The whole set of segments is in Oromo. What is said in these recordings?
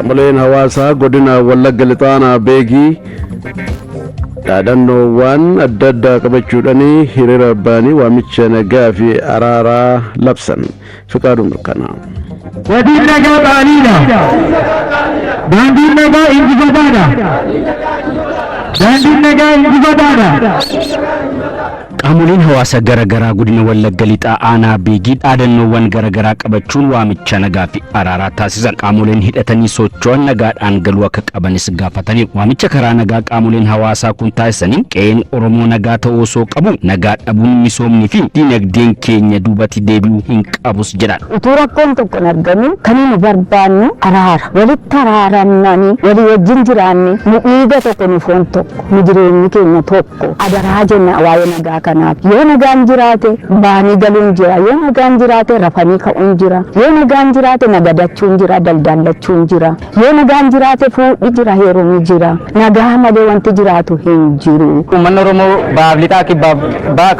Qaamoleen hawaasaa godina Wallagga Lixaa Aanaa Beegii dhaadannoowwan adda addaa qabachuudhaan hiriira ba'anii waamicha nagaa fi araaraa labsan. Fiqaaduu Mirkanaa. Wabiin nagaa qaaliidha. Daandiin nagaa injifataadha. Daandiin nagaa injifataadha. Qaamoleen hawaasa garaagaraa godina Wallagga Lixaa Aanaa Beegii dhaadannoowwan garaagaraa qabachuun waamicha nagaa fi araaraa taasisan. Qaamoleen hidhatanii socho'an nagaadhaan galuu akka qabanis gaafataniiru. Waamicha karaa nagaa qaamoleen hawaasaa kun taasisaniin qe'een Oromoo nagaa ta'uu osoo qabu nagaa dhabuun misoomni fi dinagdeen keenya duubatti deebi'uu hin qabus jedhan. Utuu rakkoon tokko hin argamin kan nu barbaannu araara. Walitti araaramnanii walii wajjin jiraanne, nu dhiiga tokko, nu foon tokko, nu jireenyi keenya tokko, adaraa jenna waa'ee nagaa kanaaf. Yoo nagaan jiraate baanii galuun jira. Yoo nagaan jiraate rafanii ka'uun jira. Yoo nagaan jiraate nagadachuun jira, daldalachuun jira. Yoo nagaan jiraate fuudhi jira, heerumni jira. Nagaa malee wanti jiraatu hin jiru. Uummanni Oromoo bahaaf lixaa, kibbaaf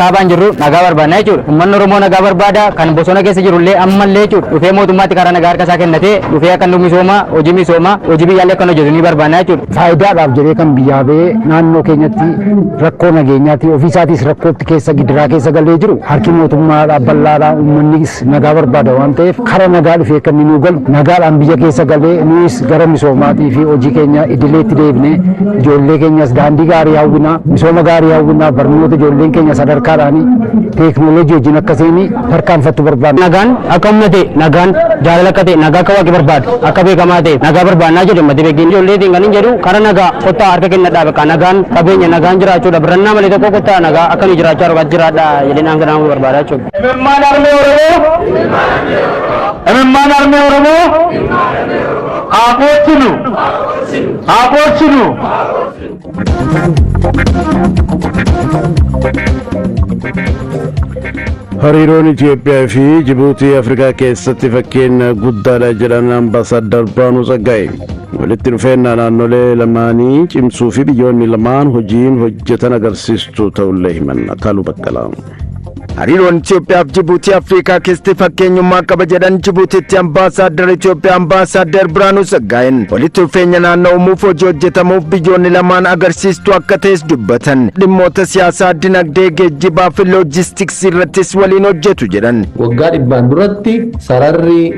kaabaan jirru nagaa barbaadna jechuudha. Uummanni Oromoo nagaa barbaada. Kan bosona keessa jirullee ammallee jechuudha. Dhufee mootummaatti karaa nagaa harka isaa kennatee dhufee akka inni misooma, hojii misooma, hojii biyyaallee akka hojjetu ni barbaadna jechuudha. Faayidaadhaaf jedhee kan biyyaa ba'ee naannoo keenyatti rakkoo nageenyaatti ofiisaatis rakkootti keessa gidiraa keessa galee jiru, harki mootummaadhaa bal'aadhaa, uummannis nagaa barbaada waan ta'eef, kara nagaa dhufee akka inni nuu galu, nagaadhaan biyya keessa galee nuyis gara misoomaatii fi hojii keenya idileetti deebinee ijoollee keenyas daandii gaarii hawwinaa, misooma gaarii hawwinaa, barnoota ijoolleen keenya sadarkaadhaanii teeknooloojii wajjin akka isheen tarkaanfattu barbaadna. Nagaan akka humna ta'e, nagaan jaalala akka ta'e, nagaa akka waaqi barbaadu akka beekamaa ta'e, nagaa barbaannaa jedhu ummati beekin. Ijoolleetiin kan hin jedhu, karaa nagaa kottaa harka kennadhaa. Bakka nagaan qabeenya, nagaan jiraachuudha. Birannaa malee tokko kottaa nagaa akka nu jiraachaa jiru jiraadha jedhee naan kana barbaada jechuudha. Imimmaan harmee Oromoo! Imimmaan harmee Oromoo! Haa boochinu! Haa boochinu! Hariiroon Itoophiyaa fi Jibuutii Afrikaa keessatti fakkeenya guddaadha jedhan Ambaasaddar Birhaanuu Tsaggaayee. Walitti dhufeenya naannolee lamaanii cimsuu fi biyyoonni lamaan hojiin hojjetan agarsiistuu ta'ullee himan. Akaaluu Baqqalaa. Hariiroon Itoophiyaa fi Jibuutii Afrikaa keessatti fakkeenyummaa qaba jedhan Jibuutiitti Ambaasaaddar Itoophiyaa Ambaasaaddar Birhaanuu Tsaggaayeen. Walitti dhufeenya naannoo uumuuf hojii hojjetamuuf biyyoonni lamaan agarsiistuu akka ta'es dubbatan. Dhimmoota siyaasaa, dinagdee, geejjibaa fi loojistiksii irrattis waliin hojjetu jedhan. Waggaa 100n duratti sararri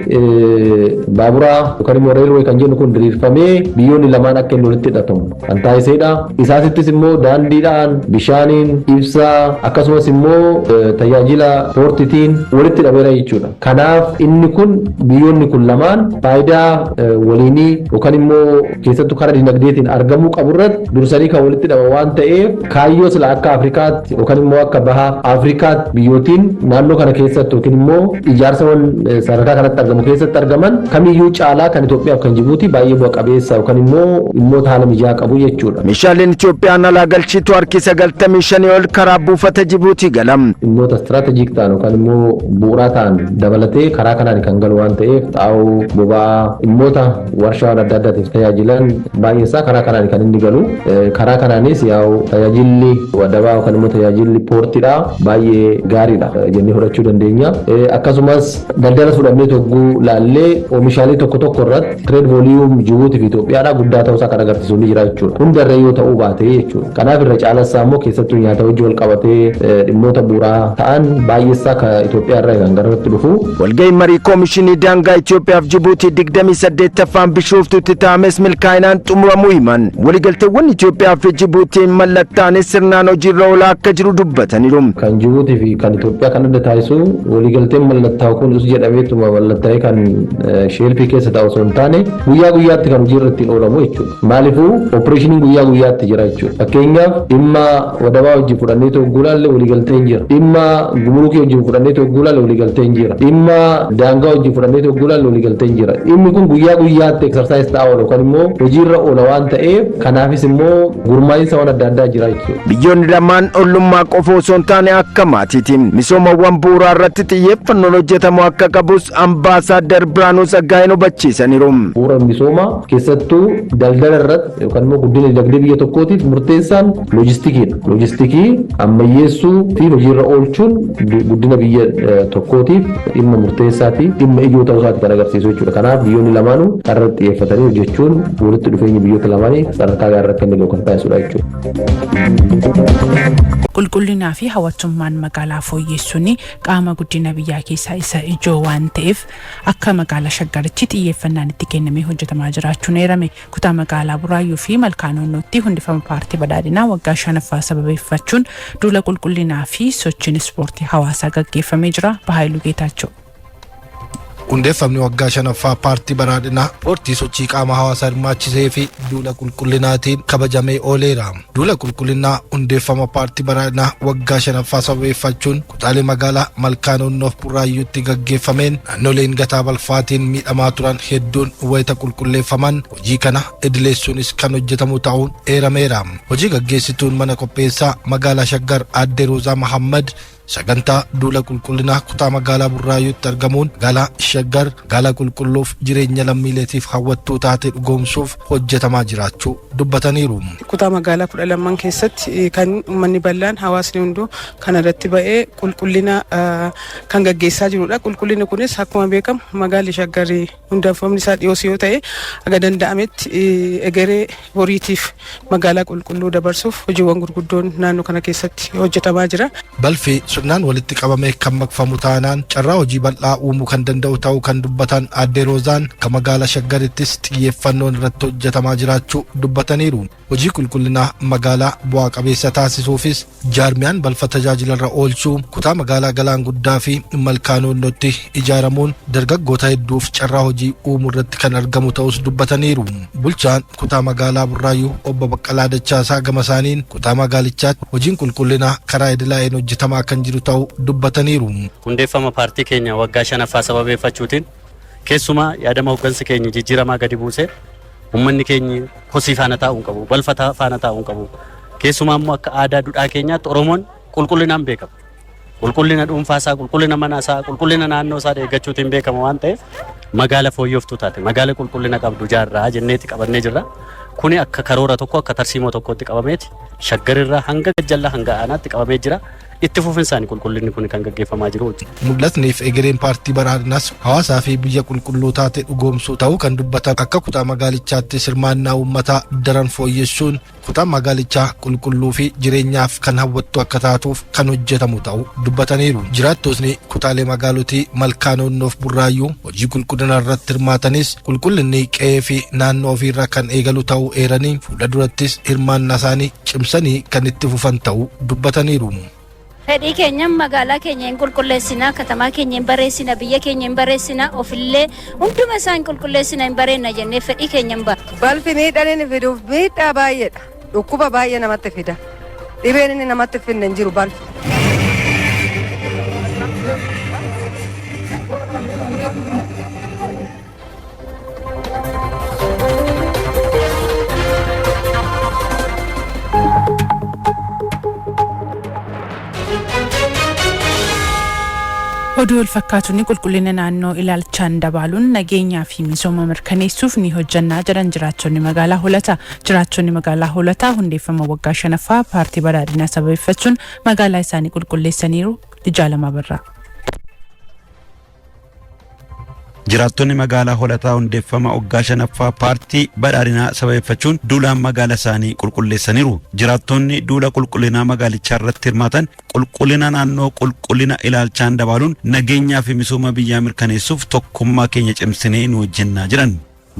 baaburaa yookaan immoo railway kan jennu kun diriirfamee biyyoonni lamaan akka inni walitti hidhatamu kan taasisedha. Isaasittis immoo daandiidhaan, bishaaniin, ibsaa akkasumas immoo tajaajila poortitiin walitti hidhameera jechuudha. Kanaaf inni kun biyyoonni kun lamaan faayidaa waliinii yookaan immoo keessattuu karaa dinagdeetiin argamuu qabu irratti dursanii kan walitti hidhama waan ta'eef, kaayyoo sila akka Afrikaatti yookaan immoo akka baha Afrikaatti biyyootiin naannoo kana keessatti yookiin immoo ijaarsawwan sadarkaa kanatti argamu keessatti argaman kamiyyuu caalaa kan Itoophiyaaf kan Jibuutii baay'ee bu'a qabeessa yookaan immoo dhimmoota haala mijaa'aa qabu jechuudha. Meeshaaleen Itoophiyaan alaa galchitu harki 95 ol karaa buufata Jibuutii gala. Dhimmoota strategic ta'an yookaan immoo bu'uuraa ta'an dabalatee karaa kanaan kan galu waan ta'eef, xaa'oo, boba'aa, dhimmoota warshaawwan adda addaatiif tajaajilan baay'een isaa karaa kanaan kan inni galu. Karaa kanaanis yaa'u tajaajilli wadabaa yookaan immoo tajaajilli poortiidha baay'ee gaariidha jennee fudhachuu dandeenya. Akkasumas daldala fudhannee togguu laallee oomishaalee tokko tokko irratti trade volume Jibuutii fi Itoophiyaadha guddaa ta'uusaa kan agarsiisu ni jira jechuudha. Hundarra yoo ta'uu baate jechuudha. Kanaaf irra caalassaa immoo keessattuu nyaata wajjin wal qabatee dhimmoota bu'uuraa ta'an baay'eessaa kan Itoophiyaa irraa kan gara dhufu. Walga'iin marii Koomishinii Daangaa Itoophiyaa fi Jibuutii 28ffaan Bishooftuutti taa'ames milkaa'inaan xumuramuu himan. Waliigalteewwan Itoophiyaa fi Jibuutiin mallattaanis sirnaan hojiirra oolaa akka jiru dubbataniiru. Kan Jibuutii fi kan Itoophiyaa kan adda taasisu, waliigalteen mallattaa'u kun us jedhameetuma mallattaa'ee kan shelfii keessa taa'u osoo hin taane, guyyaa guyyaatti kan hojiirra ittiin oolamu jechuudha. Maaliifuu operationiin guyyaa guyyaatti jira jechuudha. Fakkeenyaaf dhimma wadabaa wajjin fudhannee togguu laalle waliigalteen jira. Dhimma gumrukii wajjin fudhannee togguu laalle waliigalteen jira. Dhimma daangaa wajjin fudhannee togguu laalle waliigalteen jira. Dhimmi kun guyyaa guyyaatti exercise ta'aa oola yookaan immoo hojiirra oola waan ta'eef, kanaafis immoo gurmaa'insa waan adda addaa jira jechuudha. Biyyoonni lamaan ollummaa qofa osoo hin taane akka maatiiti. Misoomawwan bu'uuraa irratti xiyyeeffannoon hojjetamu akka qabus Ambaasaaddar Birhaanuu Tsaggaayeen hubachiisaniiru. Bu'uura misoomaa keessattuu daldala irratti yookaan immoo guddina dinagdee biyya tokkootiif murteessaan loojistikiidha. Loojistikii ammayyeessuu fi hojiirra oolchuun Hojjechuun guddina biyya tokkootiif dhimma murteessaa fi dhimma ijoo ta'uu isaati kan agarsiisu jechuudha. Kanaaf biyyoonni lamaanuu irratti xiyyeeffatanii hojjechuun walitti dhufeenya biyyoota lamaanii sadarkaa gaarii irratti inni gahu kan taasisudha jechuudha. Qulqullinaa fi hawwattummaan magaalaa fooyyessuun qaama guddina biyyaa keessaa isa ijoo waan ta'eef, akka magaalaa Shaggaritti xiyyeeffannaan itti kennamee hojjetamaa jiraachuun eerame. Kutaa magaalaa Buraayyuu fi Malkaa Noonnootti hundeffama paartii badhaadhinaa waggaa shanaffaa sababeeffachuun duula qulqullinaa fi sochiin ispoortii hawaasaa gaggeeffamee jira. Bahaayiluu Geetaachoo. Hundeeffamni waggaa shanaffaa paartii badhaadhinaa ispoortii sochii qaama hawaasaa hirmaachisee fi duula qulqullinaatiin kabajamee ooleera. Duula qulqullinaa hundeeffama paartii badhaadhinaa waggaa shanaffaa sababeeffachuun kutaalee magaalaa Malkaa Noonnoof Buraayyuutti gaggeeffameen naannoleen gataa balfaatiin miidhamaa turan hedduun wayita qulqulleeffaman, hojii kana idileessuunis kan hojjetamu ta'uun eerameera. Hojii gaggeessituun mana qopheessaa magaalaa Shaggar Aadde Roozaa Mahammad sagantaa duula qulqullinaa kutaa magaalaa Burraayyuutti argamuun magaalaa Shaggar magaalaa qulqulluuf jireenya lammiileetiif hawwattuu taate dhugoomsuuf hojjetamaa jiraachuu dubbataniiru. Kutaa magaalaa 12n keessatti kan uummanni bal'aan, hawaasni hunduu kana irratti ba'ee qulqullina kan gaggeessaa jirudha. Qulqullinni kunis akkuma beekamu magaalli Shaggar hundeeffamni isaa dhiyoos yoo ta'e, haga danda'ametti egeree boriitiif magaalaa qulqulluu dabarsuuf hojiiwwan gurguddoon naannoo kana keessatti hojjetamaa jira. Balfi sirnaan walitti qabamee kan maqfamu taanaan carraa hojii bal'aa uumuu kan danda'u ta'uu kan dubbatan Aadde Roozaan, akka magaalaa Shaggarittis xiyyeeffannoon irratti hojjetamaa jiraachuu dubbataniiru. Hojii qulqullinaa magaalaa bu'aa qabeessa taasisuufis jaarmiyaan balfa tajaajilarra oolchuu kutaa magaalaa Galaan Guddaa fi Malkaa Noonnootti ijaaramuun dargaggoota hedduuf carraa hojii uumuu irratti kan argamu ta'us dubbataniiru. Bulchaan kutaa magaalaa Burraayyuu Obbo Baqqalaa Dachaasaa gama isaaniin kutaa magaalichaatti hojiin qulqullinaa karaa idilaa'een hojjetamaa kan jiru ta'uu dubbataniiru. Hundeeffama paartii keenya waggaa shanaffaa sababeeffachuutiin, keessumaa yaadama hooggansi keenya jijjiiramaa gadi buuse, uummanni keenya kosii faana taa'uu hin qabu, balfa faana taa'uu hin qabu. Keessumaa immoo akka aadaa duudhaa keenyaatti Oromoon qulqullinaan beekama. Qulqullina dhuunfaa isaa, qulqullina mana isaa, qulqullina naannoo isaa eeggachuutiin beekama waan ta'eef, magaala fooyyoftuu taate, magaala qulqullina qabdu ijaarraa jenneeti qabannee jirra. Kuni akka karoora tokko, akka tarsiimoo tokkotti qabameeti Shaggarirraa hanga gajjallaa hanga aanaatti qabamee jira. Itti fufinsaan qulqullinni kun kan gaggeeffamaa jiru jechuudha. Mul'atniif egereen paartii badhaadhinaas hawaasaa fi biyya qulqulluu taate dhugoomsuu ta'uu kan dubbatan, akka kutaa magaalichaatti hirmaannaa uummataa daran fooyyessuun kutaan magaalichaa qulqulluu fi jireenyaaf kan hawwattu akka taatuuf kan hojjetamu ta'uu dubbataniiru. Jiraattotni kutaalee magaalotii Malkaa Noonnoof Burraayyuu hojii qulqullina irratti hirmaatanis qulqullinni qe'ee fi naannoo ofiirraa kan eegalu ta'uu eeranii, fuula durattis hirmaannaa isaanii cimsanii kan itti fufan ta'uu dubbataniiru. Fedhii keenyan magaalaa keenya hin qulqulleessina, katamaa keenya hin bareessina, biyya keenya hin bareessina, ofillee hunduma isaa hin qulqulleessina, hin bareenna jennee fedhii keenya hin ba'a. Balfi miidhaan inni fiduuf miidhaa baay'eedha. Dhukkuba baay'ee namatti fida. Dhibeen inni namatti finne hin jiru balfi. Oduu wal fakkaatuun, qulqullina naannoo ilaalchaan dabaaluun nageenyaa fi misooma mirkaneessuuf ni hojjannaa jedhan jiraattonni magaalaa Holataa. Jiraattonni magaalaa Holataa hundeeffama waggaa shanaffaa paartii badhaadhinaa sababeeffachuun magaalaa isaanii qulqulleessaniiru. Ijaalama Birraa. Jiraattonni magaalaa Holataa hundeeffama waggaa shanaffaa paartii badhaadhinaa sababeeffachuun duulaan magaala isaanii qulqulleessaniiru. Jiraattonni duula qulqullinaa magaalichaa irratti hirmaatan qulqullina naannoo qulqullina ilaalchaan dabaaluun nageenyaa fi misooma biyyaa mirkaneessuuf tokkummaa keenya cimsinee nu hojjennaa jiran.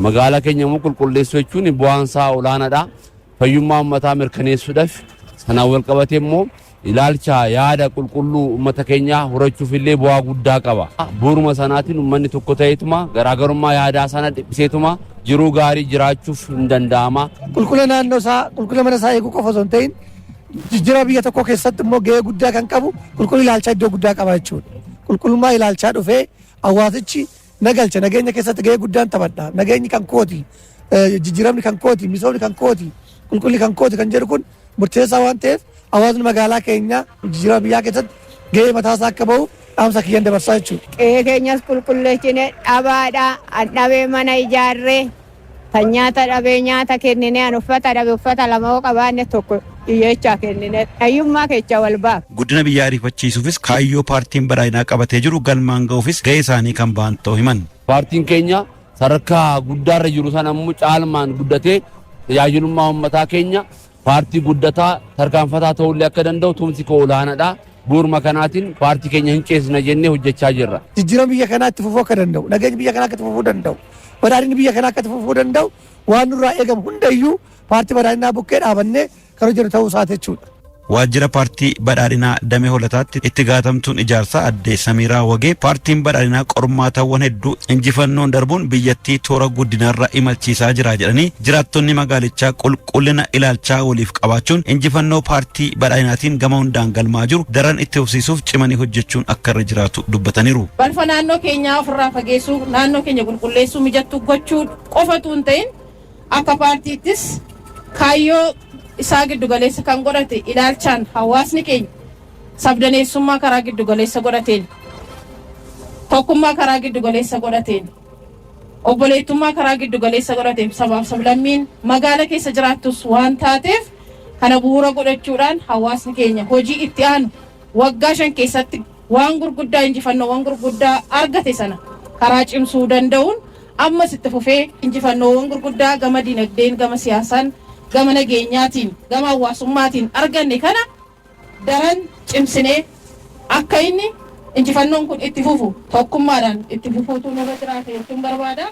Magaalaa keenya immoo qulqulleessuu jechuun bu'aan isaa olaanaadha. Fayyummaa uummataa mirkaneessuudhaaf, sanaan wal qabatee immoo ilaalcha yaada qulqulluu uummata keenyaa horachuuf illee bu'aa guddaa qaba. Bu'uuruma sanaatiin uummanni tokko ta'eetuma garaagarummaa yaadaa sana dhiphiseetuma jiruu gaarii jiraachuuf hin danda'ama. Qulqullina naannoo isaa, qulqullina mana isaa eeguu qofa osoo hin ta'in, jijjiirama biyya tokkoo keessatti immoo gahee guddaa kan qabu qulqullina ilaalchaa iddoo guddaa qaba jechuudha. Qulqullummaa ilaalchaa dhufee hawaasichi na galcha, nageenya keessatti gahee guddaan taphadha, nageenyi kan kooti, jijjiiramni kan kooti, misoomni kan kooti, qulqullinni kan kooti kan jedhu kun murteessaa waan ta'eef, hawaasni magaalaa keenyaa jijjiirama biyyaa keessatti gahee mataasaa akka bahu dhaamsa kiyyan dabarsaa jechuudha. Qe'ee keenyas qulqulleessine, dhabaadha. An dhabee mana ijaarree. Kan nyaata dhabee nyaata kennine, an uffata dhabe uffata lama yoo qabaanne tokko hiyyeechaa kennine. Hayyummaa kecha wal baaf. Guddina biyyaa ariifachiisuufis kaayyoo paartiin badhaadhinaa qabatee jiru galmaan ga'uufis gahee isaanii kan ba'an ta'uu himan. Paartiin keenya sadarkaa guddaarra jiru sana immoo caalmaan guddatee tajaajilummaa uummataa keenya paartii guddataa tarkaanfataa ta'ullee akka danda'u tumsi koo olaanaadha. Bu'uuruma kanaatiin paartii keenya hin ceesisna jennee hojjechaa jirra. Jijjiirama biyya kanaa itti fufuu akka danda'u, nageenyi biyya kanaa akka itti fufuu danda'u, badhaadhinni biyya kanaa akka itti fufuu danda'u waan nurraa eegamu hundayyuu paartii badhaadhinaa bukkee dhaabannee kan hojjennu ta'uu isaati jechuudha. Waajjira Paartii Badhaadhinaa Damee Holataatti Itti Gaatamtuun Ijaarsaa Aadde Samiiraa Wagee Paartiin Badhaadhinaa qormaatawwan hedduu injifannoon darbuun biyyattii toora guddinaarra imalchiisaa jira jedhanii, jiraattonni magaalichaa qulqullina ilaalchaa waliif qabaachuun injifannoo Paartii Badhaadhinaatiin gama hundaan galmaa'aa jiru daran itti fufsiisuuf cimanii hojjechuun akka irra jiraatu dubbataniiru. Balfa naannoo keenyaa ofirraa fageessuu, naannoo keenya qulqulleessuu, mijattuu gochuu qofa utuu hin ta'in akka paartiittis kaayyoo isaa giddugaleessa kan godhate ilaalchaan hawaasni keenya sabdaneessummaa karaa giddugaleessa godhateen, tokkummaa karaa giddugaleessa godhateen, obboleettummaa karaa giddugaleessa godhateen sabaaf sablammiin magaala keessa jiraattus waan taateef kana bu'uura godhachuudhaan hawaasni keenya hojii itti aanu waggaa 5 keessatti waan gurguddaa injifannoowwan gurguddaa argate sana karaa cimsuu danda'uun ammas itti fufee injifannoowwan gurguddaa gama dinagdeen, gama siyaasaan, gama nageenyaatiin, gama hawaasummaatiin arganne kana daran cimsinee akka inni injifannoon kun itti fufu tokkummaadhaan itti fufuutu nurra jiraata jechuun barbaada.